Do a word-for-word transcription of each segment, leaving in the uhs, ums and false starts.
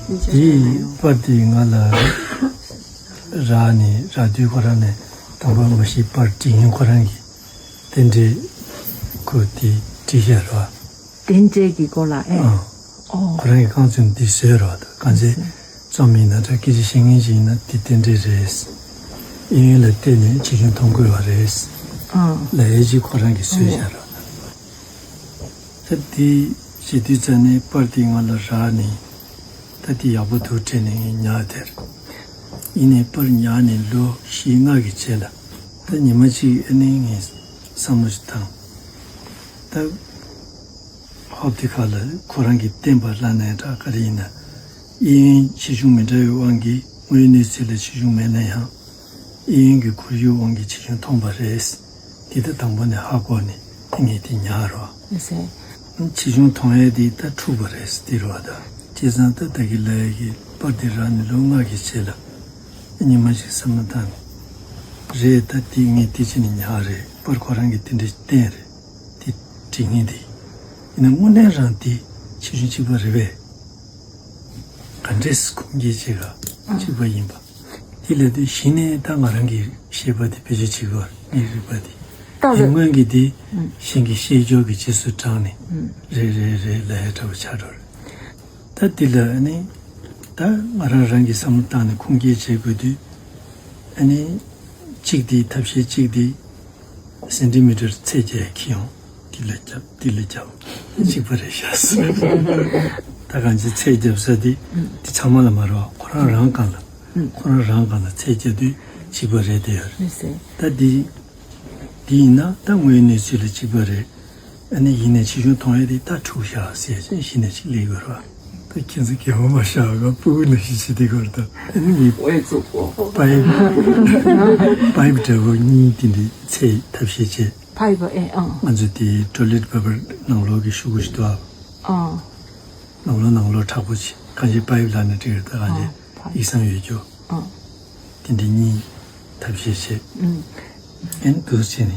དེའི་པར་དེ་ང་ལ་རག་ནས་རག་དུས་ཁོ་རང་ནས་དང་པོ་མ་གཞི་པར་འབྲི་མཁན་ཁོ་རང་གི་རྟེན་འབྲེལ་ཁོ་དེ་བྲིས་བཞག་རོགས། རྟེན་འབྲེལ་གྱི་སྐོར་ལ་ཨེ། ཨང་། ཨོ། ཁོ་རང་གི་རྐང་རྩེད་འདི་བཟོས་རོགས། དཀར་མཛེས་རྩོམ་ཡིན་ན་འདྲ། སྐད་ཆ་བཤད་མཁན་ཞིག་ཡིན་ན་འདི་རྟེན་འབྲེལ་རེད། གཡས་གཡོན་ལ་བལྟས་ནས་ཆེ་ཆུང་མཐོང་དགོས་པ་རེད། ཨང་། ལབ་ཡས་ཅིག་ཁོ་རང་གིས་བཟོས་བཞག་རོགས། ད་འདི་བྱེད་དུས་ཙ་ནས་པར་འདི་ང་ལ་རག་ནས། ད་འདི་ཡག་པོ་འདུག་དྲན་ནས་ངས་ཉར་དེར། ཡིན་ནའི་པར་ཉར་ནས་ལོ་བཞི་ལྔ་གི་རྗེས་ལ། ད་ཉི་མ་གཅིག་ཨ་ནི་ངས་བསམ་བློ་ཞིག་བཏང་། ད་ཧོབ་དེ་ཁ་ལ་ཁོ་རང་གིས་བསྟན་པ་ལ་ནས་འདྲ་ག་རེ་ཡིན་ན། གཡས་གཡོན་ཆེ་ཆུང་མི་འདྲ་བའི་དབང་གིས་དངོས་ཡོད་གནས་ཚུལ་ལ་ཆེ་ཆུང་མེད་ན་ཡང་། གཡས་གཡོན་གྱི་ཁོར་ཡུག་དབང་གིས་ཆེ་ཆུང་མཐོང་པ་རེད། དེ་ད་དང་པོ་ནས་ཧ་གོ་ནས་ངས་དེ་ཉར་རོ། ཨེ་སེ། ཆེ་ཆུང་མཐོང་ཡས་དེ་ད་འཁྲུག་པ་རེད་དེ་རོ། ད་བྱས་ཙང་ད་ད་གི་ལ་ཡ་གི་པར་དེ་རག་ནས་ལོ་ལྔ་གི་རྗེས་ལ་ཉི་མ་ཞིག་བསམ་བློ་བཏང་ནས། རེད། ད་དེ་ངས་དེ་བྱས་ནས་ཉར་རེད། པར་ཁོ་རང་གིས་དེ་འདྲ་བསྟན་རེད། དེ་འབྲི་མཁན་དེ་ཡིན་ན་དངོས་གནས་རང་དེ་ཆེ་ཆུང་གཅིག་པ་རེད་པས། ག་འདྲས་ཁུངས་སྐྱེལ་བྱེད་ག་གཅིག་པ་ཡིན་པ། དེ་ལབ་དུས་གཞི་ནས་ད་ང་རང་གི་ཤེས་པ་དེ་བེད་སྤྱོད་བྱེད་དགོས་རེད། ངའི་རིག་པ་དེ། ད་དེ་སྔོན་གྱི་དེ་ཨུམ་གཞན་གྱི་བཤད་སྦྱོར་གྱི་རྗེས་སུ་འབྲངས་ནས་ཨུམ་རེད་རེད་རེད་ལབ་ཡ་འདྲ་བོ་ཆགས་འགྲོ་རེད། ད་དེ་ལ་ཨ་ནི་ད་ང་རང་རང་གི་བསམ་བློ་བཏང་ནས་ཁུངས་སྐྱེལ་བྱེད་དགོས་དུས། ཨ་ནི་གཅིག་དེ་ཐབས་ཤེས་གཅིག་དེ་སེན་ཏི་མི་ཊར་ཚད་བརྒྱད་ཁྱེར་ཡོང་། དེ་ལ་རྒྱབ། དེ་ལ་རྒྱབ། གཅིག་པ་རེད་ཤག་ཟེར། ད་གང་ཅི་ཚད་རྒྱབ་ས་དེ་དེ་ཚང་མ་ལ་མ་རེད་པ། ཁོ་རང་རང་སྒང་ལ། ཁོ་རང་རང་སྒང་ལ་ཚད་རྒྱབ་དུས་གཅིག་པ་རེད་དེ་ཡོད་རེད། ད་དེ་དེ་ཡིན་ན་ད་དངོས་ཡོད་གནས་ཚུལ་ལ་གཅིག་པ་རེད། ཨ་ནི་ཡིན་ནའི་ཆེ་ཆུང་མཐོང་ཡས་དེ་ད་འཁྲུག་ཤག་ཟེར་ཅན་གཞི་ནས་གཅིག་སླེབས་ཡོད་རེད་པ། ད་ཁྱེད་ཚོ་གད་མོ་མ་བཞག་ང་སྤུ་གུ་ནང་བཞིན་བྱེད་དེ་གོ་རེད། ད་ཨ་ནི་མི་པའིབ་པའིབ་འདྲ་བོ་གཉིས་དེ་འདྲའི་ཚད་ཐབས་ཤེས་བྱས། ཕ་ཡི་བ་ཨེ་ཨང་། ང་ཚོ་དེ་ཊོའི་ལེཊ་པེ་པར་ནང་ལོགས་ཀྱི་ཤོག་གུ་ཞིག་འདུག་ཨ། ཨང་། ནང་ལོགས་ནང་ལོགས་མཁྲེགས་པོ་བྱས། གང་ཅི་པའིབ་ལབ་ན་འགྲིག་རེད། ད་གང་ཅི་ཨང་། ཕ་ཡི་ཡིག་ཚང་ཡོད་རྒྱུ། ཨང་། དེ་འདྲ་གཉིས་ཐབས་ཤེས་བྱས། ཨང་། ཨེ་འདུག་བྱས་ནས་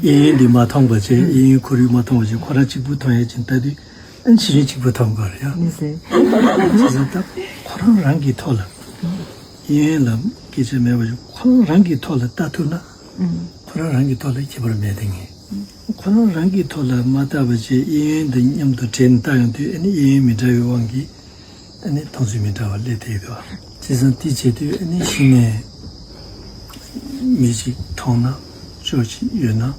གཡས་གཡོན་འདི་མ་མཐོང་པ་བྱས། གཡས་གཡོན་ཁོར་ཡུག་མ་མཐོང་པ་བྱས། ཁོ་རང་གཅིག་པུ་མཐོང་ཡས་ཅིག་ལྟ་དུས། ཨ་ནི་ཆེ་ཆུང་གཅིག་པ་མཐོང་དགོས་རེད་ཡ། ཨང་། བྱས་ཙང་ད་ཁོ་རང་རང་གི་ཐོག་ལ། གཡས་གཡོན་ལ་སྐད་ཆ་མེད་པ་བྱས། ཁོ་རང་རང་གི་ཐོག་ལ་ལྟ་ཐུབ་ན། ཨང་། ཁོ་རང་རང་གི་ཐོག་ལ་ཁྱད་པར་མེད་དེ་ངེས། ཁོ་རང་རང་གི་ཐོག་ལ་མ་བལྟས་པ་བྱས། གཡས་གཡོན་དང་མཉམ་དུ་བྲལ་ནས་བལྟ་ཡོང་དུས། ཨ་ནི་གཡས་གཡོན་མི་འདྲ་བའི་དབང་གིས་ཨ་ནི་མཐོང་ཚུལ་མི་འདྲ་བ་སླེབས་བསྡད་འདུག་ཨ། བྱས་ཙང་དེ་བྱེད་དུས་ཨ་ནི་གཞི་ནས་མི་གཅིག་མཐོང་ན་ཅོག་གཅིག་ཡོད་ན།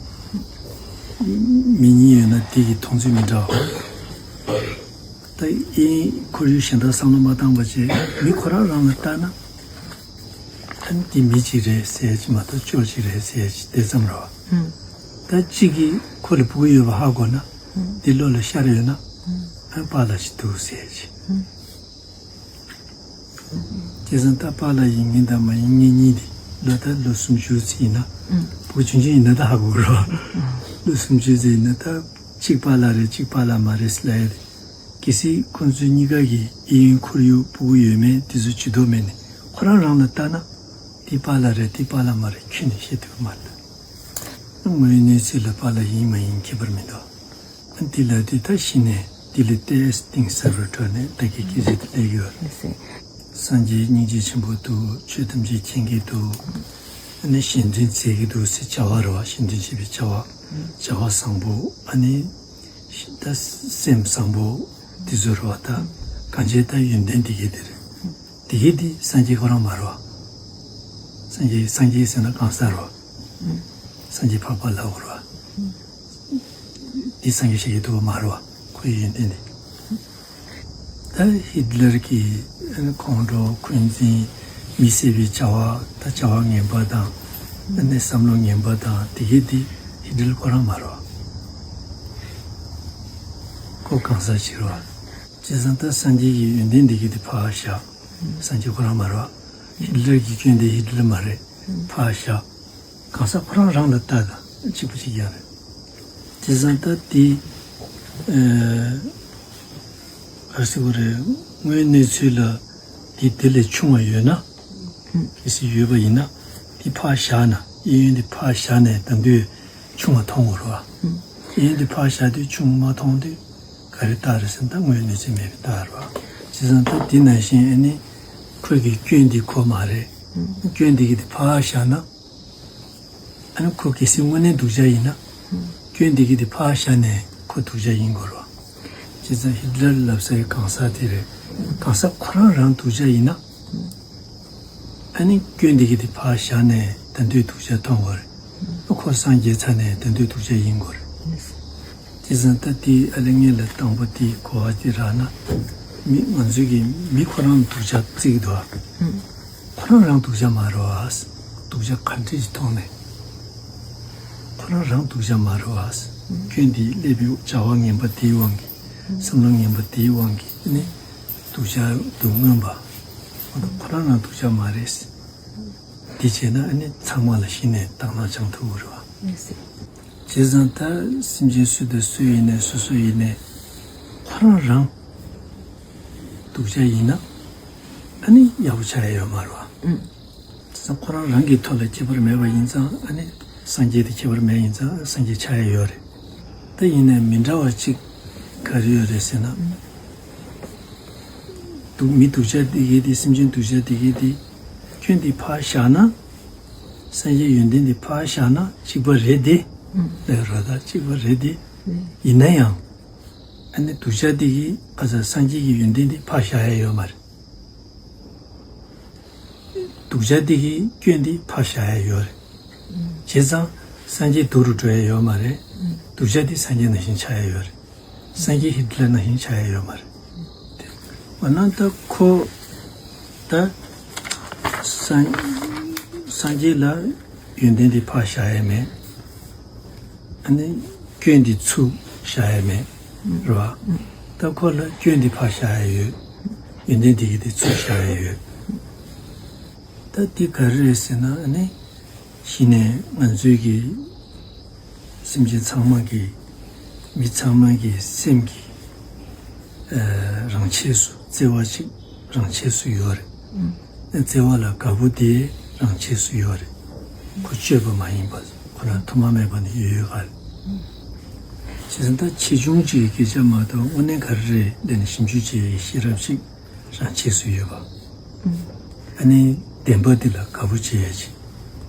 མི་གཉིས་ཡོད་ན་དེ་གི་མཐོང་ཚུལ་མི་འདྲ་བ། ད་གཡས་གཡོན་ཁོར་ཡུག་གཞན་དག་བསམ་བློ་མ་བཏང་པ་བྱས། མི་ཁོ་རང་རང་ལ་ལྟ་ན། ཨ་ནི་འདི་མི་གཅིག་རེད་ཟེར་གྱི་མ་གཏོགས་ཅོག་གཅིག་རེད་ཟེར་གྱི་དེ་ཙམ་རེད་པ། ཨང་། ད་གཅིག་གིས་ཁོ་ལ་སྤུ་གུ་ཡོད་པ་ཧ་གོ་ན། ཨང་། འདི་བློ་ལ་ཤར་ཡོད་ན། ཨང་། ཨ་པཱ་ལགས་ཤིག་འདུག་ཟེར་གྱི། ཨང་། བྱས་ཙང་ད་པཱ་ལགས་ཡིན་མཁན་དང་མ་ཡིན་མཁན་གཉིས་དེ་ལོ་ད་ལོ་སུམ་ཅུ་ཙམ་ཡིན་ན། ཨང་། སྤུ་གུ་ཆུང་ཆུང་ཡིན་ན་ད་ཧ་གོ་གི་རེད་པ། ཨང་། ལོ་སུམ་ཅུ་ཙམ་ཡིན་ན་ད་གཅིག་པཱ་ལགས་རེད་གཅིག་པཱ་ལགས་མ་རེད་ཟེར་ལབ་ཡ་དེ། གལ་སྲིད་ཁོང་ཚོ་གཉིས་ཀ་གིས་གཡས་གཡོན་ཁོར་ཡུག་སྤུ་གུ་ཡོད་མེད་དེ་ཚོ་ཇུས་གཏོགས་མེད་ནས་ཁོ་རང་རང་ལ་ལྟ་ན། དེ་པཱ་ལགས་རེད་དེ་པཱ་ལགས་མ་རེད་ཁྱོན་ནས་ཤེས་ཐུབ་ཀྱི་མ་རེད། དངོས་ཡོད་གནས་ཚུལ་ལ་པཱ་ལགས་ཡིན་མ་ཡིན་ཁྱད་པར་མི་འདུག་ཨ་དེ་ལ་དེ་ད་གཞི་ནས་དེ་ལ་ཏོག་ཙམ་གཏིང་ཟབ་རུ་འགྲོ་ནས་ད་གི་སྐད་ཆ་དེ་སླེབས་ཡོད་རེད། ཟེར། སངས་རྒྱས་སྙིང་རྗེ་ཆེན་པོ་འདུག་ཆོས་ཐམས་ཅད་མཁྱེན་གྱི་འདུག་ཨ་ནི་གཞན་དོན་མཛད་ཀྱི་འདུག་ཟེར་བྱ་བ་རེད་པ། གཞན་དོན་བྱེད་པའི་བྱ་བ། བྱ་བ་བཟང་པོ། ཨ་ནི་ད་སེམས་བཟང་པོ་དེ་ཚོ་རེད་པ། ད་གང་བྱས་ད་ཡོན་ཏན་དེ་གས་དེ་རེད། དེ་གས་དེ་སངས་རྒྱས་ཁོ་རང་མ་རེད་པ། སངས་རྒྱས་སངས་རྒྱས་ཟེར་ན་གང་ཟག་རེད་པ། སངས་རྒྱས་འཕགས་པ་ལབ་དགོས་རེད་པ། དེ་སངས་རྒྱས་ཤེས་ཀྱི་འདུག་པ་མ་རེད་པ། ཁོ་ཡི་ཡོན་ཏན་དེ། ད་ཧི་ཏི་ལར་གྱི་ཁོང་ཁྲོ་འཁོན་འཛིན། མི་བསད་པའི་བྱ་བ། ད་བྱ་བ་ངན་པ་དང་། ཨ་ནི་བསམ་བློ་ངན་པ་དང་དེ་གས་དེ་ཧི་ཏི་ལར་ཁོ་རང་མ་རེད་པ། ཁོ་གང་ཟག་ཅིག་རེད་པ། བྱས་ཙང་ད་སངས་རྒྱས་ཀྱི་ཡོན་ཏན་དེ་གས་དེ་ཕར་བཞག་སངས་རྒྱས་ཁོ་རང་མ་རེད་པ། ཧི་ཏི་ལར་གྱི་སྐྱོན་དེ་ཧི་ཏི་ལར་མ་རེད། ཕར་བཞག་གང་ཟག་ཁོ་རང་རང་ལ་ལྟ་དང་གཅིག་པ་གཅིག་རྐྱང་རེད། དེ་ཙང་ད་དེ་ཨ་ག་རེ་ཟེར་དགོས་རེད། དངོས་གནས་ཚུལ་ལ་དེ་དེ་ལས་ཆུང་བ་ཡོད་ན། གལ་སྲིད་ཡོད་པ་ཡིན་ན་དེ་ཕར་བཞག་ན། གཡས་གཡོན་དེ་ཕར་བཞག་ནས་ད་དུང་ཆུང་བ་མཐོང་དགོས་རེད་པ། གཡས་གཡོན་དེ་ཕར་བཞག་དུས་ཆུང་བ་མ་མཐོང་དུས་ག་ ག་རེ་རྟགས་རེད་ཟེར་ན་ད་དངོས་གནས་ཚེ་མེད་པའི་རྟགས་རེད་བ། བྱས་ཙང་ད་འདི་ནང་བཞིན་ཨ་ནི་ཁོ་གི་སྐྱོན་འདི་ཁོ་མ་རེད། སྐྱོན་འདི་གི་དེ་ཕར་བཞག་ན། ཨ་ནི་ཁོ་གལ་སྲིད་དངོས་གནས་སྡུག་ཅག་ཡིན་ན། སྐྱོན་འདི་གི་དེ་ཕར་བཞག་ནས་ཁོ་སྡུག་ཅག་ཡིན་དགོས་རེད་བ། བྱས་ཙང་ཧི་ཏི་ལར་ལབ་སའི་གང་ཟག་དེ་རེད། གང་ཟག་ཁོ་རང་རང་སྡུག་ཅག་ཡིན་ན། ཨ་ནི་སྐྱོན་འདི་གི་དེ་ཕར་བཞག་ནས་ད་དུང་སྡུག་ཅག་མཐོང་དགོས་རེད། ཨ་ཁོ་སངས་རྒྱས་ཚར་ནས་ད་དུང་སྡུག་ཅག་ཡིན་དགོས་རེད། བྱས་ཙང་ད་དེ་ཨ་ལེ་ངེད་ལ་དང་པོ་དེ་གོ་བ་དེ་རག་ན། མི་ང་ཚོའི་གི་མི་ཁོ་རང་སྡུག་ཅག་བརྩི་གི་འདུག་ཨ། ཁོ་རང་རང་སྡུག་ཅག་མ་རེད་བ། སྡུག་ཅག་ག་འདྲ་ཞིག་མཐོང་ནས། ཁོ་རང་རང་སྡུག་ཅག་མ་རེད་བ། སྐྱོན་འདི་སླེབས་པའི་བྱ་བ་ངན་པ་དེའི་དབང་གིས། བསམ་བློ་ངན་པ་དེའི་དབང་གིས་ནི། སྡུག་ཅག་ཏུ་མངོན་པ། འོ་ད་ཁོ་རང་རང་སྡུག་ཅག་མ་རེད། འདི་བྱས་ན་ཨ་ནི་ཚང་མ་ལ་གཞི་ནས་དག་སྣང་བཅངས་ཐུབ་ཀྱི་རེད་བ། བྱས་ཙང་ད་སེམས་ཅན་སུ་དང་སུ་ཡིན་ནའི་སོ་སོ་ཡིན་ནའི། ཁོ་རང་རང་སྡུག་ཅག་ཡིན་ན། ཨ་ནི་ཡག་པོ་ཆགས་ཡ་ཡོད་མ་རེད་བ། བྱས་ཙང་ཁོ་རང་རང་གི་ཐོག་ལ་ཁྱད་པར་མེད་པ་ཡིན་ཙང་ཨ་ནི་སངས་རྒྱས་དེ་ཁྱད་པར་མེད་ཡིན་ཙང་སངས་རྒྱས་ཆགས་ཡ་ཡོད་རེད། ད་ཡིན་ནའི་མི་འདྲ་བ་གཅིག་ག་རེ་ཡོད་རེད་ཟེར་ན། སྡུག་མི་སྡུག་ཅག་འདི་གའི་དེ་སེམས་ཅན་སྡུག་ཅག་འདི་གའི་དེ་སྐྱོན་འདི་ཕར་བཞག་ན། སངས་རྒྱས་ཡོན་ཏན་འདི་ཕར་བཞག་ན་གཅིག་པ་རེད་དེ། ལས་རོ་ད་གཅིག་པ་རེད་དེ། ཡིན་ན་ཡང་། ཨ་ནི་སྡུག་ཅག་འདི་གིས་ཨ་ཙ་སངས་རྒྱས་ཀྱི་ཡོན་ཏན་འདི་ཕར་བཞག་ཡ་ཡོད་མ་རེད། སྡུག་ཅག་འདི་གི་སྐྱོན་འདི་ཕར་བཞག་ཡ་ཡོད་རེད། བྱས་ཙང་སངས་རྒྱས་སྡུག་རུ་འགྲོ་ཡ་ཡོད་མ་རེད། སྡུག་ཅག་འདི་སངས་རྒྱས་ནང་བཞིན་ཆགས་ཡ་ཡོད་རེད། སངས་རྒྱས་ཧི་ཏི་ལར་ནང་བཞིན་ཆགས་ཡ་ཡོད་མ་རེད། འོ་ན་ད་ཁོ་ད་སངས་སངས་རྒྱས་ལ་ཡོན་ཏན་འདི་ཕར་བཞག་ཡ་མེད། ཨ་ནི་སྐྱོན་འདི་ཚུར་བཞག་ཡ་མེད་རེད་བ། ད་ཁོ་ལ་སྐྱོན་འདི་ཕར་བཞག་ཡ་ཡོད། ཡོན་ཏན་འདི་གི་འདི་ཚུར་བཞག་ཡ་ཡོད། ད་འདི་ག་རེ་རེད་ཟེར་ན་ཨ་ནི་གཞི་ནས་ང་ཚོའི་གི་སེམས་ཅན་ཚང་མ་གི་མི་ཚང་མ་གི་སེམས་ཀྱི་ཨ་རང་ཆས་སུ་བརྩེ་བ་ཅིག་རང་ཆས་སུ་ཡོད་རེད། བརྩེ་བ་ལ་དགའ་པོ་དེ་རང་ཆས་སུ་ཡོད་རེད། ཁོ་སྤྱོད་པ་མ་ཡིན་པ་ཁོ་རང་ཐོག་མ་མེད་པ་ནས་ཡོད་ཡོད་ག་རེད། བྱས་ཙང་ད་ཆེ་ཆུང་གཅིག་གི་སྐད་ཆ་མ་གཏོགས་དངོས་གནས་ག་རེ་རེད་འདི་ནས་ཞིབ་འཇུག་བྱེད་ཡའི་ཤེས་རབ་ཅིག་རང་ཆས་སུ་ཡོད་པ། ཨ་ནི་བདེན་པ་འདི་ལ་དགའ་པོ་བྱེད་ཡ་ཅིག་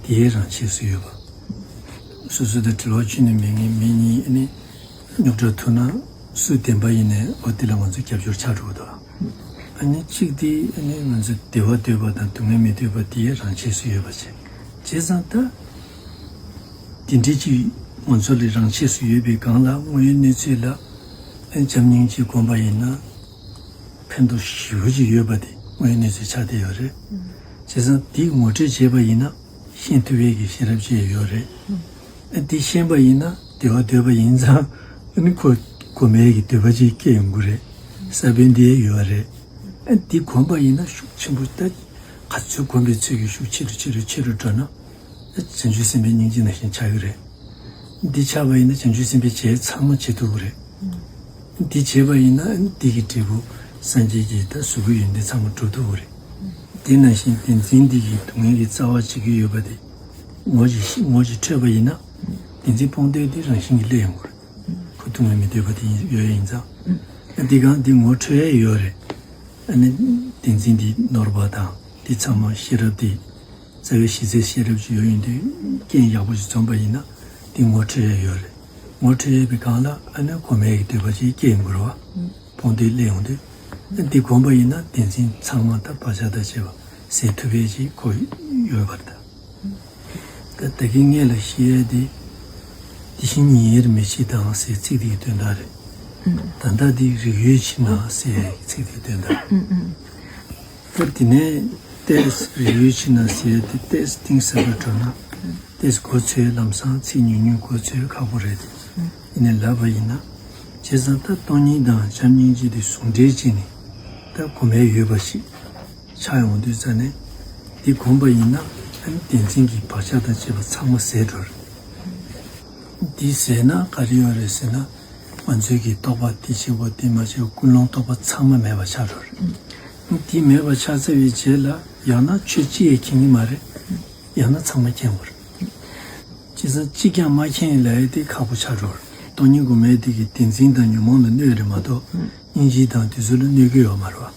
དེའི་རང་ཆས་སུ་ཡོད་པ། སོ་སོ་དང་འབྲེལ་བ་ཅི་ནས་མེད་མཁན་མི་གཉིས་ཨ་ནི། རྙོག་དྲ་ཐུག་ན་སུ་བདེན་པ་ཡིན་ནའི་འོ་དེ་ལ་ང་ཚོ་རྒྱབ་སྐྱོར་ཆགས་འགྲོ་གི་འདུག་ཨ་ནི་གཅིག་དེ་ཨ་ནི་ང་ཚོ་བདེ་བ་འདོད་པ་དང་སྡུག་བསྔལ་མི་འདོད་པ་དེ་རང་ཆས་སུ་ཡོད་པ་བྱས། བྱས་ཙང་ད་དེ་འདྲའི་གཅིག་ང་ཚོ་ལ་རང་ཆས་སུ་ཡོད་པའི་སྒང་ལ་དངོས་ཡོད་གནས་ཚུལ་ལ་ཨ་ནི་བྱམས་སྙིང་རྗེ་སྒོམ་པ་ཡིན་ན་ཕན་ཐོགས་ཞེ་པོ་ཅིག་ཡོད་པ་དེ་དངོས་ཡོད་གནས་ཚུལ་ཆགས་བསྡད་ཡོད་རེད། བྱས་ཙང་དེ་ངོ་སྤྲོད་བྱས་པ་ཡིན་ན། ཤེས་ཐུབ་ཡས་ཀྱི་ཤེས་རབ་ཅིག་ཡོད་རེད། ཨ་འདི་ཤེས་པ་ཡིན་ན་བདེ་བ་འདོད་པ་ཡིན་ཙང་ཨ་ནི་ཁོ་སྒོམ་ཡས་ཀྱི་འདོད་པ་ཅིག་སྐྱེ་ཡོང་གི་རེད། ས་བོན་འདི་ཡོད་རེད། ཨ་འདི་གོམས་པ་ཡིན་ན་ཤུགས་ཆེན་པོ་ད་ག་ཚོད་གོམས་པའི་ཚོད་ཀྱི་ཤུགས་ཆེ་རུ་ཆེ་རུ་ཆེ་རུ་འགྲོ་ན་ཨ་བྱང་ཆུབ་སེམས་དཔའི་སྙིང་རྗེ་ནང་བཞིན་ཆགས་ཀྱི་རེད། འདི་ཆགས་པ་ཡིན་ན་བྱང་ཆུབ་སེམས་དཔའི་བྱས་ཚང་མ་བྱེད་ཐུབ་ཀྱི་རེད། འདི་བྱས་པ་ཡིན་ན་འདི་གི་འབྲས་བུ་སངས་རྒྱས་ཀྱི་ད་གཟུགས་ཀྱི་ཡོན་ཏན་ཚང་མ་འགྲུབ་ཐུབ་ཀྱི་རེད། དེ་ནང་བཞིན་བདེན་འཛིན་འདི་གི་སྡུག་བསྔལ་གྱི་རྩ་བ་གཅིག་གི་ཡོད་པ་དེ་ངོ་ཅིག་ངོ་ཅིག་འཕྲོད་པ་ཡིན་ན་བདེན་འཛིན་སྤོང་འདོད་དེ་རང་བཞིན་གྱིས་སླེབས་ཡོང་གི་རེད། ཁོ་སྡུག་བསྔལ་མི་འདོད་པ་དེ་ཡིན་ཡོད་ཡིན་ཙང་། འདི་གང་འདི་ངོ་འཕྲོད་ཡས་ཡོད་རེད། ཨ་ནི་བདེན་འཛིན་འདི་ནོར་བ་དང་འདི་ཚང་མ་ཤེས་རབ་དེ། རྩ་བའི་གཞི་རྩའི་ཤེས་རབ་ཅིག་ཡོད་ཡིན་དུས་རྐྱེན་ཡག་པོ་ཞིག་འཛོམས་པ་ཡིན་ན་འདི་ངོ་འཕྲོད་ཡས་ཡོད་རེད། ངོ་འཕྲོད་ཡས་པའི་སྒང་ལ་ཨ་ནི་གོམས་ཡས་ཀྱི་འདོད་པ་ཅིག་སྐྱེ་ཡོང་གི་རེད་བ། སྤོང་འདོད་སླེབས་ཡོང་དུས་འདི་གོམས་པ་ཡིན་ན་བདེན་འཛིན་ཚང་མ་ད་བག་ཆགས་དང་བཅས་པ་ཟད་ཐུབ་ཡས་ཅིག་ཁོ་ཡོད་པ་རེད་ད། ད་ད་གིན་ངས་ལ་བཤད་ཡས་དེ་དེ་བཞིན་ཉིད་དབྱེར་མི་ཕྱེད་དང་ཟེར་ཚིག་དེ་གི་དོན་དག་རེད། ད་ལྟ་འདི་རིགས་ཡོད་ཕྱིར་ན་ཟེར་ཚིག་དེ་གི་དོན་དག་ད་དེ་ནས་ཏོག་ཙམ་རིགས་ཡོད་ཕྱིར་ན་ཟེར་ཏེ་ཏོག་ཙམ་གཏིང་ཟབ་པར་འགྲོ་ན་ཏོག་ཙམ་གོ་ཚོད་ལམ་སང་ཚིག་ཉུང་ཉུང་གོ་ཚོད་ཁག་པོ་རེད་དེ། ཡིན་ནའི་ལབ་པ་ཡིན་ན། བྱས་ཙང་ད་སྟོང་ཉིད་དང་བྱམས་སྙིང་རྗེ་དེ་ཟུང་འབྲེལ་བྱས་ནས་ད་གོམས་ཡས་ཡོད་པ་ཞིག་ཆགས་ཡོང་དུས་ཙ་ནས་འདི་གོམས་པ་ཡིན་ན་ཨ་ནི་བདེན་འཛིན་གྱི་བག་ཆགས་དང་བཅས་པ་ཚང་མ་ཟད་འགྲོ་རེད། འདི་ཟད་ན་ག་རེ་ཡོད་རེད་ཟེར་ན། ང་ཚོའི་གི་རྟོག་པ་འདི་བྱེད་དགོས་འདི་མ་བྱེད་དགོས་ཀུན་སློང་རྟོག་པ་ཚང་མ་མེད་པ་ཆགས་འགྲོ་རེད། འདི་མེད་པ་ཆགས་ཚར་བའི་རྗེས་ལ་ཡང་ན་ཆོས་གཅིག་ཡང་མཁྱེན་གྱི་མ་རེད། ཡང་ན་ཚང་མ་མཁྱེན་དགོས་རེད། བྱས་ཙང་གཅིག་ཀྱང་མ་མཁྱེན་ལབ་ཡས་དེ་ཁག་པོ་ཆགས་འགྲོ་རེད། སྟོང་ཉིད་སྒོམ་པའི་དེ་གི་བདེན་འཛིན་དང་ཉོན་མོངས་ལ་གནོད་རེད་མ་གཏོགས། སྙིང་རྗེ་དང་དེ་ཚོ་ལ་གནོད་ཀྱི་ཡོད་མ་རེད་བ།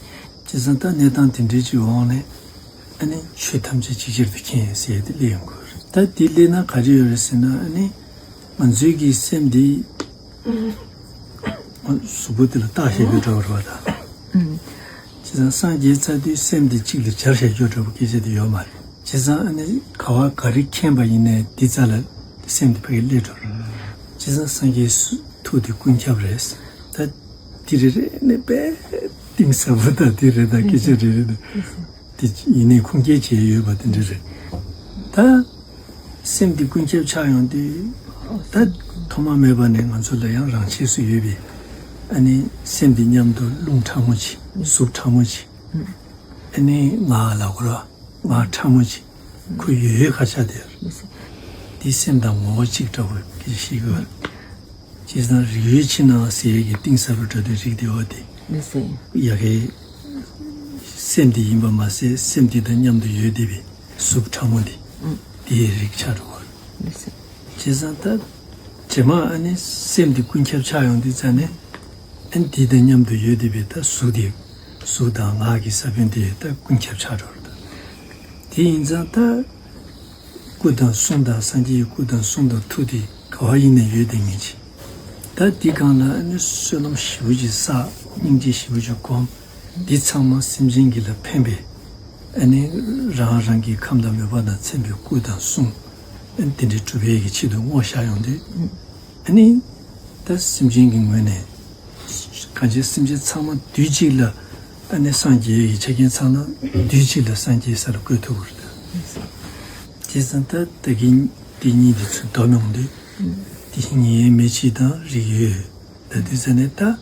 བྱས་ཙང་ད་གནས་སྟངས་དེ་འདྲའི་ཅིག་འོག་ནས། ཨ་ནི་ཆོས་ཐམས་ཅད་ཅིག་ཅར་དུ་མཁྱེན་ཟེར་ཏེ་སླེབས་ཡོང་གི་རེད། ད་དེ་སླེབས་ན་ག་རེ་ཡོད་རེད་ཟེར་ན། ཨ་ནི་ང་ཚོའི་གི་སེམས་འདི་གཟུགས་པོ་དེ་ལ་བརྟག་བྱས་པའི་འདྲ་བ་རེད་བ་ད། བྱས་ཙང་སངས་རྒྱས་ཚར་དུས་སེམས་འདི་གཅིག་ལ་སྦྱར་བྱས་སྐྱོ་འདྲ་བོ་སྐད་ཆ་དེ་ཡོད་མ་རེད། བྱས་ཙང་ཨ་ནི་ག་བ་ག་རེ་མཁྱེན་པ་ཡིན་ནའི་འདི་རྩ་ལ་སེམས་འདི་ཕ་གི་སླེབས་འགྲོ་རེད། བྱས་ཙང་སངས་རྒྱས་སུ་ཐུགས་འདི་ཀུན་ཁྱབ་རེད། ད་འདི་རེ་རེ་ནས་དཔེ་གཏིང་ཟབ་པོ་དང་འདི་རེད། ད་སྐད་ཆ་རེ་རེ་ནས་འདི་ཡིན་ནའི་ཁུངས་སྐྱེལ་བྱས་ཡོད་པ་དེ་འདྲ་རེད། ད། སེམས་འདི་ཀུན་ཁྱབ་ཆགས་ཡོང་དུས། ད་ཐོག་མ་མེད་པ་ནས་ང་ཚོ་ལ་ཡང་རང་ཆས་སུ་ཡོད་པའི། ཨ་ནི་སེམས་འདི་མཉམ་དུ་རླུང་ཕྲ་མོ་ཅིག་གཟུགས་ཕྲ་མོ་ཅིག་ཨ་ནི་ངག་ལ་གོ་ར་ངག་ཕྲ་མོ་ཅིག་ཁོ་ཡོད་ཡོད་ཁ་ཆགས་དེ། འདི་སེམས་དང་ངོ་བོ་གཅིག་འདྲ་བོ་གི་ཤེས་དགོས། བྱས་ཙང་རིགས་ཡོད་ཕྱི་ནང་ཟེར་ཡས་ཀྱི་གཏིང་ཟབ་པོ་འགྲོ་དུས་རིགས་དེ་བ་དེ། ཡ་གི་སེམས་དེ་ཡིན་པ་མ་ཟད་སེམས་དེ་དང་མཉམ་དུ་ཡོད་བསྡད་པའི་གཟུགས་ཕྲ་མོ་འདི། དེའི་རིགས་ཆགས་འགྲོ་བ། བྱས་ཙང་ད་རྗེས་མ་ཨ་ནི་སེམས་དེ་ཀུན་ཁྱབ་ཆགས་ཡོང་དུས་ཙ་ནས། ཨ་ནི་དེ་དང་མཉམ་དུ་ཡོད་བསྡད་པའི་ད་གཟུགས་དེ། གཟུགས་དང་ངག་གི་ས་བོན་དེ་ད་ཀུན་ཁྱབ་ཆགས་འགྲོ་བ་རེད། དེ་ཡིན་ཙང་ད། སྐུ་དང་གསུང་དང་སངས་རྒྱས་ཀྱི་སྐུ་དང་གསུང་དང་ཐུགས་དེ་ག་བ་ཡིན་ནའི་ཡོད་དེ་ངེས་ཅི། ད་འདི་སྒང་ལ་ཨ་ནི་བསོད་ནམས་ཞེ་པོ་ཅིག་བསགས། སྙིང་རྗེ་ཞེ་པོ་ཅིག་སྒོམ། འདི་ཚང་མ་སེམས་ཅན་གྱི་ལ་ཕན་པའི། ཨ་ནི་རང་རང་གི་ཁམས་དང་མོས་པ་དང་མཚན་པའི་སྐུ་དང་གསུང་། ཨ་ནི་དེ་འདྲའི་སྒྲུབ་པའི་གི་ཆེད་དུ་བསྔོ་བཞག་ཡོང་དུས། ཨ་ནི། ད་སེམས་ཅན་གྱི་ངོས་ནས། གང་ཅི་སེམས་ཅན་ཚང་མ་དུས་གཅིག་ལ། ཨ་ནི་སངས་རྒྱས་ཀྱི་ཆ་རྐྱེན་ཚང་ན་དུས་གཅིག་ལ་སངས་རྒྱས་ས་ལ་བཀོད་ཐུབ་པ་རེད་ད། བྱས་ཙང་ད་ད་གིན་དེ་གཉིས་དེ་ཚུར་བསྡོམས་ཡོང་དུས། དེ་བཞིན་ཉེ་བའི་མི་གཅིག་དང་རིགས་ཡོད། ད་དུས་ཙ་ནས་ད།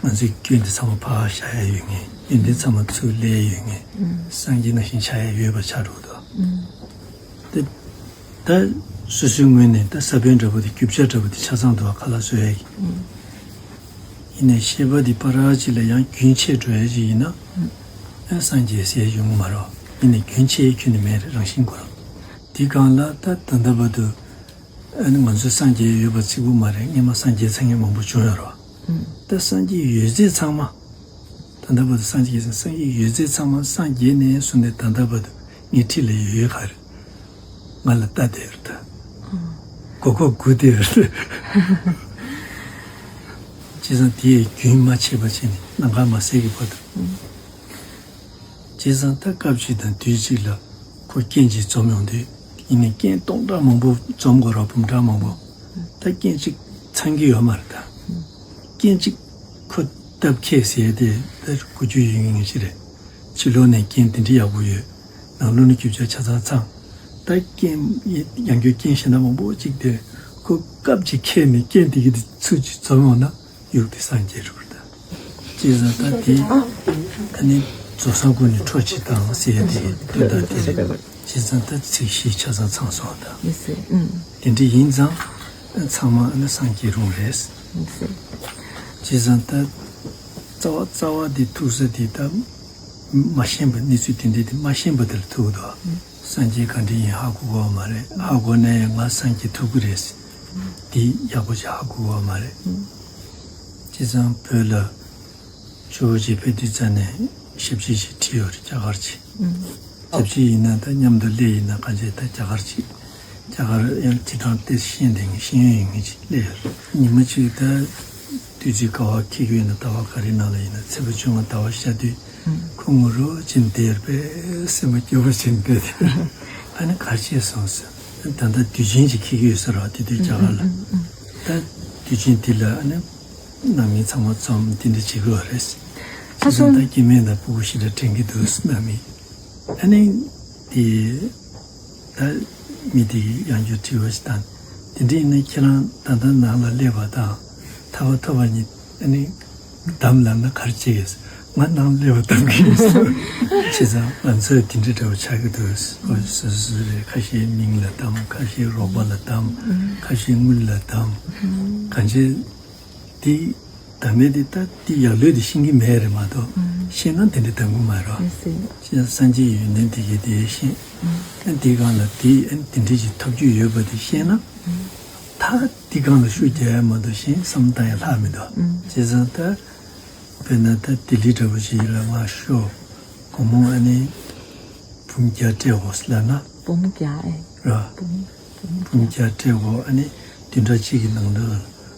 ང་ཚོའི་སྐྱོན་དེ་ཚང་མ་ཕར་བཞག་ཡ་ཡོད་ངེས། སྐྱོན་དེ་ཚང་མ་ཚུར་སླེབས་ཡོད་ངེས། སངས་རྒྱས་ནང་བཞིན་ཆགས་ཡ་ཡོད་པ་ཆགས་འགྲོ་གི་འདུག་དེ། ད། སོ་སོའི་ངོས་ནས་ད་ས་བོན་འདྲ་པོ་དེ་རྒྱུ་ཆ་འདྲ་པོ་དེ་ཆ་ཚང་འདུག་ག་ལ་བཟོ་ཡ་གི། ཡིན་ནའི་ཤེས་པ་འདི་ཕར་ཅིག་ལ་ཡང་རྒྱུན་ཆད་འགྲོ་ཡ་ཅིག་ཡིན་ན། ཨ་སངས་རྒྱས་ཟེར་ཡ་ཡོང་གི་མ་རེད། ཡིན་ནའི་རྒྱུན་ཆད་ཁྱོན་ནས་མེད་རེད། རང་བཞིན་ཁོ་རང་། དེ་སྒང་ལ་ད་ད་ལྟ་བར་དུ། ཨ་ནི་ང་ཚོ་སངས་རྒྱས་ཡོད་པ་གཅིག་པུ་མ་རེད། སྔོན་མ་སངས་རྒྱས་ཚང་མ་མང་པོ་བྱུང་ཡོད་རེད། ད་སངས་རྒྱས་ཡོད་ཚད་ཚང་མ། ད་ལྟ་བར་དུ་སངས་རྒྱས་ཀྱི་སངས་རྒྱས་ཡོད་ཚད་ཚང་མ་སངས་རྒྱས་ནས་བཟུང་ནས་ད་ལྟ་བར་དུ་ངའི་འཁྲིས་ལ་ཡོད་ཡོད་ག་རེད། ང་ལ་ལྟ་བསྡད་ཡོད་རེད་ད། མགོ་སྐོར་སྒུག་བསྡད་ཡོད་རེད། བྱས་ཙང་དེ་ཡི་རྒྱུན་མ་ཆད་པ་བྱས་ནས་ནམ་མཁའ་མ་ཟད་ཀྱི་བར་དུ། བྱས་ཙང་ད་སྐབས་གཅིག་དང་དུས་གཅིག་ལ་ཁོ་རྐྱེན་གཅིག་འཛོམས་ཡོང་དུས། ཡིན་ནའི་རྐྱེན་སྟོང་ཕྲག་མང་པོ་འཛོམས་དགོས་ར། འབུམ་ཕྲག་མང་པོ། ད་རྐྱེན་གཅིག་ཚང་གི་ཡོད་མ་རེད་ད། རྐྱེན་གཅིག་ཁོ་སྟབས་ཁེལ་ཟེར་ཏེ་ད་གོ་རྒྱུ་ཡོད་ངེས་ཅི་རེད། ཕྱི་ལོགས་ནས་རྐྱེན་དེ་འདྲ་ཡག་པོ་ཡོད། ནང་ལོགས་ནས་རྒྱུ་ཆ་ཆ་ཚང་ཚང་། ད་རྐྱེན་ཡང་རྒྱུ་རྐྱེན་གཞན་དག་མང་པོ་གཅིག་དེ་ཁོ་སྐབས་གཅིག་ཁེལ་ནས་རྐྱེན་དེ་གི་དེ་ཚུར་གཅིག་འཛོམས་ཡོང་ན། ཡུག་དེ་སངས་རྒྱས་རུ་དང་། ཅེས་ཟེར་ད་དེ། ཨ་ནི་རྫོགས་སངས་སྐུ་ནི་འཕྲོ་ཅི་དང་ཟེར་ཡ་དེ་དོན་དག་དེ་རེད། ཅེས་ཟེར་ད་ཚིག་བཞི་ཆ་ཚང་ཚང་སོང་ད། དེ་འདྲ་ཡིན་ཙང་། ཚང་མ་ཨ་ནི་སངས་རྒྱས་རུང་རེད། ཅེས་ཟེར་ད། རྩ་བ་རྩ་བ་དེ་ཐུག་ས་དེ་ད། མ་ཤེས་པ་གནས་ཚུལ་དེ་འདྲ་དེ་མ་ཤེས་པ་དེ་ལ་ཐུག་དོ། སངས་རྒྱས་ག་འདྲ་ཡིན་ཧ་གོ་གོ་བ་མ་རེད། ཧ་གོ་ན་ཡང་ང་སངས་རྒྱས་ཐུབ་ཀྱི་རེད། དེ་ཡག་པོ་ཅིག་ཧ་གོ་གོ་བ་མ་རེད། བྱས་ཙང་བོད་ལ་ཇོ་བོ་རྗེ་ཕེབས་དུས་ཙ་ནས་ཞབས་ཕྱི་ཞིག་ཁྲིད་ཡོད་རེད། རྒྱ་གར་གྱི། ཞབས་ཕྱི་ཡིན་ན་ད་མཉམ་དུ་སླེབས་ཡིན་ན་གང་བྱས་ད་རྒྱ་གར་གྱི། རྒྱ་གར་ཡང་སྤྱི་བཏང་ཏེ་ཤེས་ལྡན་གྱི་ཤེས་ཡོན་ཡོད་མཁན་ཅིག་སླེབས་ཡོད་རེད། ཉི་མ་གཅིག་ད། དུས་ཚོད་ག་བ་འཁེལ་གྱི་ཡོད་ན་ཟླ་བ་ག་རེ་ནང་ལ་ཡིན་ན་ཚེས་པ་བཅོ་ལྔ་ཟླ་བ་ཤར་དུས། ཁོ་ངུ་རོ་བྱེད་བསྡད་པས་སེམས་པ་སྐྱོ་བོ་བྱེད་བསྡད་དེ། ཨ་ནི་ག་རེ་བྱས་སོང་ཟེར། ད་ལྟ་དུས་ཆེན་ཅིག་འཁེལ་གྱི་ཡོད་ས་རེད་དེ་དུས་རྒྱ་གར་ལ། ད་དུས་ཆེན་དེ་ལ་ཨ་ནི་ནང་མི་ཚང་མ་འཛོམས་དེ་འདྲ་བྱེད་དགོས་རེད། ཁ་བྱས་སང་ད་སྐྱེ་དམན་དང་ཕྲུ་གུ་ཞིག་ལ་དྲན་གྱི་འདུག་ནང་མི། ཨ་ནི། དེ། ད། མི་དེ་ཡང་བསྐྱར་དྲི་བ་ཞིག་བཏང་། དེ་འདྲ་ཡིན་ན་ཁྱེད་རང་ད་ལྟ་ནང་ལ་སླེབས་པ་དང་། ཐར་པ་ཐོབ་པ་གཉིས་ཨ་ནི། གདམ་ལབ་ན་ག་རེ་བྱེད་ཀྱི་ཡོད། ང་ནང་སླེབས་པ་གདམ་གྱི་ཡོད། བྱས་ཙང་ང་ཚོས་དེ་འདྲ་འདྲ་བོ་ཆགས་ཀྱི་འདུག་སོ་སོ་སོ་རེད། ཁ་ཤས་མིང་ལ་གདམ། ཁ་ཤས་རོགས་པ་ལ་གདམ། ཁ་ཤས་དངུལ་ལ་གདམ། གང་བྱས། དེ། ད་ནི་དེ་ད་དེ་ཡག་ལོས་དེ་ཤེས་ཀྱི་མེད་རེད་མ་གཏོགས། ཤེས་ན་དེ་འདྲ་གདམ་གྱི་མ་རེད། ཤེས་ན་སངས་རྒྱས་ཡོན་ཏན་དེ་གའི་དེ་ཤེས། ཨ་དེ་སྒང་ལ་དེ་ཨ་དེ་འདྲ་ཞིག་ཐོབ་རྒྱུ་ཡོད་པ་དེ་ཤེས་ན། ད་ ད་འདི་སྒང་ལ་ཤུགས་རྒྱག་ཡ་མ་གཏོགས་གཞན་བསམ་བློ་བཏང་ཡ་ལྷག་མི་འདུག་ཨ། ཨང་། བྱས་ཙང་ད་དཔེར་ན་ད་ལྡི་ལི་འདྲ་པོ་ཞིག་ལ་ང་ཤོག་སྒོར་མོ་ཨ་ནི་འབུམ་བརྒྱ་སྤྲད་དགོས་ལབ་ན། འབུམ་བརྒྱ་ཨེ། ར། འབུམ། འབུམ་བརྒྱ་སྤྲད་དགོས། ཨ་ནི་བདུན་ཕྲག་གཅིག་གི་ནང་དུ་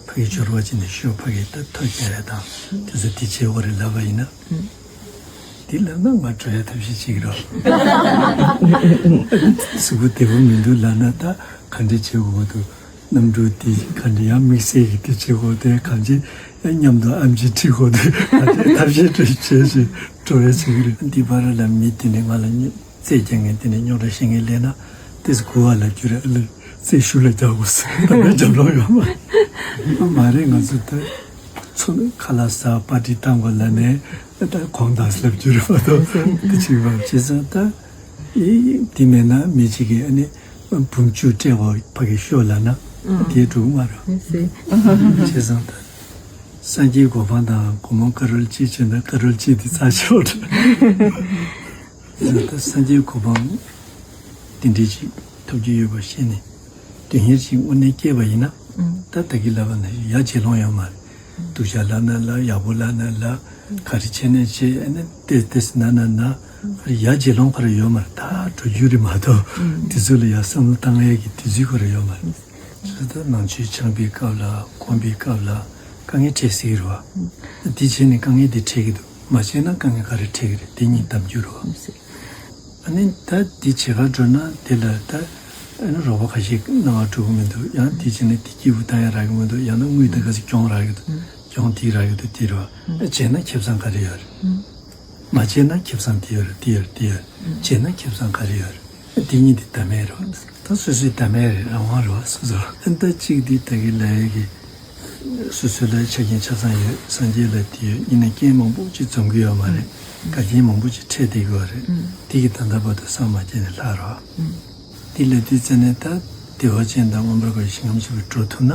ཕ་གི་འབྱོར་བ་ཅིག་ནས་ཤོག་ཕ་གི་ད་ཐོ་རྒྱག་ཡ་དང་དེ་ཚོ་དེ་བྱེད་དགོས་རེད་ལབ་པ་ཡིན་ན། ཨང་། འདི་ལབ་ན་ང་འགྲོ་ཡ་ཐབས་ཤེས་བྱེད་ཀྱི་རོགས། གཟུགས་པོ་བདེ་པོ་མི་འདུག་ལབ་ན་ད་ག་འདྲ་བྱེད་དགོས་འདུག་གནམ་གྲུ་དེ་ག་འདྲ་ཡང་དམིགས་བསལ་གྱི་དེ་བྱེད་དགོས་དེ་གང་ཅི་མཉམ་དུ་ཨེམ་ཆི་ཁྲིད་དགོས་དེ་ག་འདྲ་ཐབས་ཤེས་བྱེད་བྱེད་བྱེད་འགྲོ་ཡ་བྱེད་ཀྱི་རེད། འདི་བར་ལ་མི་དེ་ནས་ང་ལ་རྩེད་རྒྱག་མཁན་དེ་ནས་རྙོག་དྲ་བཤད་མཁན་སླེབས་ན་དེ་ཚོ་གུ་བ་ལབ་རྒྱུ་རེད། ཨ་ལེ་རྩེད་ཤུལ་ལ་རྒྱག་དགོས་ཟེར། ད་ནས་རྒྱབ་ལོག་ཡོད་མ་མ་རེད། ང་ཚོ་ད་ཚོ་ཁ་ལག་ཟ་པར་ཊི་བཏང་དགོས་ལབ་ནས། ད་གོང་དང་ལབ་རྒྱུ་རེད་མ་གཏོགས་དེ་གཅིག་པ་བྱས་ཙང་ད་ཨེ་དེ་མེད་ན་མི་གཅིག་གིས་ཨ་ནི་འབུམ་བཅུ་སྤྲད་པ་ཕ་གི་ཤོག་ལབ་ན་དེ་འགྲུབ་མ་རེད། བྱས་ཙང་ད་སངས་རྒྱས་གོ་འཕང་དང་སྒོར་མོ་ཀ་རོར་གཅིག་བྱས་ན་ཀ་རོར་གཅིག་དེ་རྩ་ཆེ་བ་རེད། བྱས་ཙང་ད་སངས་རྒྱས་གོ་འཕང་དེ་འདྲས་ཅིག་ཐོབ་རྒྱུ་ཡོད་པ་ཤེས་ནས་དོན་གཉེར་ཅིག་དངོས་གནས་སྐྱེས་པ་ཡིན་ན་ད་ད་གི་ལབ་པ་ན་ཡ་བྱེད་ལོང་ཡོད་མ་རེད། སྡུག་ཅག་ལབ་ན་ལབ། ཡག་པོ་ལབ་ན་ལབ། ག་རེ་བྱས་ན་བྱས། ཨ་ནི་ཏེས་ཏེས་ན་ན་ན། ག་རེ་ཡ་བྱེད་ལོང་ག་རེ་ཡོད་མ་རེད། ད་འགྲོ་རྒྱུ་རེད་མ་གཏོགས་དེ་ཚོ་ལ་ཡ་བསམ་བློ་བཏང་ཡས་ཀྱི་དུས་ཚོད་ག་རེ་ཡོད་མ་རེད། བྱས་ཙང་ནང་ཆོས་སྦྱང་པའི་སྐབས་ལ་གོམས་པའི་སྐབས་ལ་དཀའ་ངལ་འཕྲད་སྲིད་ཀྱི་རེད་བ། འདི་བྱས་ནས་དཀའ་ངལ་འདི་འཕྲད་ཀྱི་འདུག་མ་བྱས་ན་དཀའ་ངལ་ག་རེ་འཕྲད་ཀྱི་རེད། འདི་གཉིས་གདམ་རྒྱུ་རེད་བ། ཨ་ནི་ད་འདི་བྱེད་ག་འགྲོ་ན་དེ་ལ་ད་ཨ་ནི་རོགས་པ་ཁ་ཤས་གནང་བ་འགྲོ་གི་མི་འདུག་ཡང་དེ་བྱས་ན་དེ་སྐྱིད་པོ་བཏང་ཡ་རག་གི་མི་འདུག་ཡང་ན་དངུལ་དང་ག་ཚོད་གྱོང་རག་གི་འདུག་གྱོང་དེ་རག་གི་འདུག་དེ་རེད་བ། བྱས་ན་ཁེ་བཟང་ག་རེ་ཡོད་རེད། མ་བྱས་ན་ཁེ་བཟང་དེ་ཡོད་རེད། དེ་ཡོད་རེད། དེ་ཡོད་རེད། བྱས་ན་ཁེ་བཟང་ག་རེ་ཡོད་རེད། དེ་གཉིས་དེ་ད་མེད་རེད་བ། ད་སོ་སོའི་ད་མེད་རེད། རང་དབང་རེད་བ། སོ་སོ་ཨ་ནི་ད་གཅིག་འདི་ད་གི་ལ་ཡ་གི་སོ་སོ་ལ་ཆ་རྐྱེན་ཆ་ཚང་ཡོད། སངས་རྒྱས་ལ་དེ་ཡོད། ཡིན་ན་རྐྱེན་མང་པོ་ཅིག་འཛོམས་ཀྱི་ཡོད་མ་རེད། འགལ་རྐྱེན་མང་པོ་ཅིག་འཕྲད་བསྡད་ཀྱི་ཡོད་རེད། དེ་གི་ད་ལྟ་བར་དུ་སངས་མ་རྒྱས་ནས་ལྷག་རོགས། དེ་ལ་དུས་ཙམ་ནས་ད་བདེ་བ་ཅན་དང་མངོན་པར་དགའ་བའི་ཞིང་ཁམས་སུ་འགྲོ་ཐུབ་ན་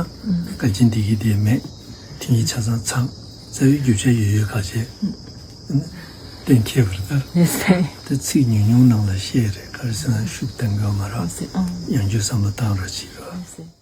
འགལ་རྐྱེན་དེ་གི་དེ་མེད། དེ་གཉིས་ཆ་ཚང་ཚང་། རྩ་བའི་རྒྱུ་ཆ་ཡོད་ཡོད་ག་བྱས། གཏན་འཁེལ་བར་ལྟར། ད་ཚིག་ཉུང་ཉུང་ནང་ལ་བཤད་རེད། ག་རེ་ཟེར་ན་ཤུགས་གཏང་དགོས་མ་རེད། ཡང་བསྐྱར་བསམ་བློ་བཏང་རོགས་བྱེད་རོགས།